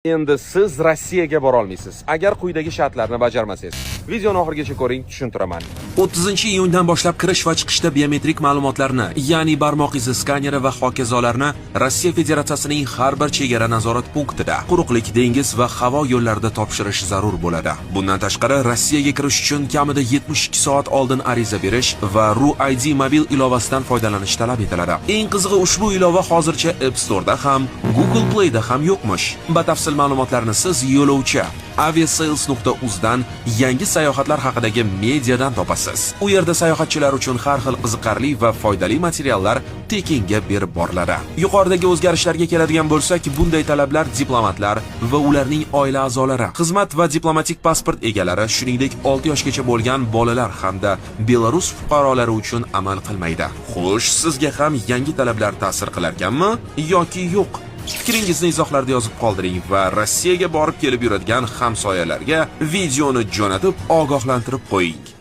Endi siz Rossiyaga bora olmaysiz, agar quyidagi shartlarni bajarmasangiz. Videoni oxirigacha ko'ring, tushuntiraman. 30-iyundan boshlab kirish va chiqishda biometrik ma'lumotlarni, ya'ni barmoq izi skaneri va hokazolarni Rossiya Federatsiyasining har bir chegara nazorat punktida, quruqlik, dengiz va havo yo'llarida topshirish zarur bo'ladi. Bundan tashqari, Rossiyaga kirish uchun kamida 72 soat oldin ariza berish va RuID mobil ilovasidan foydalanish talab etiladi. Eng qizig'i, ushbu ilova hozircha App Store'da ham, Google Play'da ham yo'qmish. Batafsil ma'lumotlarni siz yo'lovchi aviasales.uz dan yangi sayohatlar haqidagi mediadan topasiz. U yerda sayohatchilar uchun har xil qiziqarli va foydali materiallar tekinga berib boriladi. Yuqoridagi o'zgarishlarga keladigan bo'lsak, bunday talablar diplomatlar va ularning oila a'zolari, xizmat va diplomatik pasport egalari, shuningdek 6 yoshgacha bo'lgan bolalar hamda Belarus fuqarolari uchun amal qilmaydi. Xo'sh, sizga ham yangi talablar ta'sir qilarkanmi yoki yo'q? Fikringizni izohlarda yozib qoldiring va Rossiyaga borib kelib yuradigan hamsoyalarga videoni jo'natib ogohlantirib qo'ying.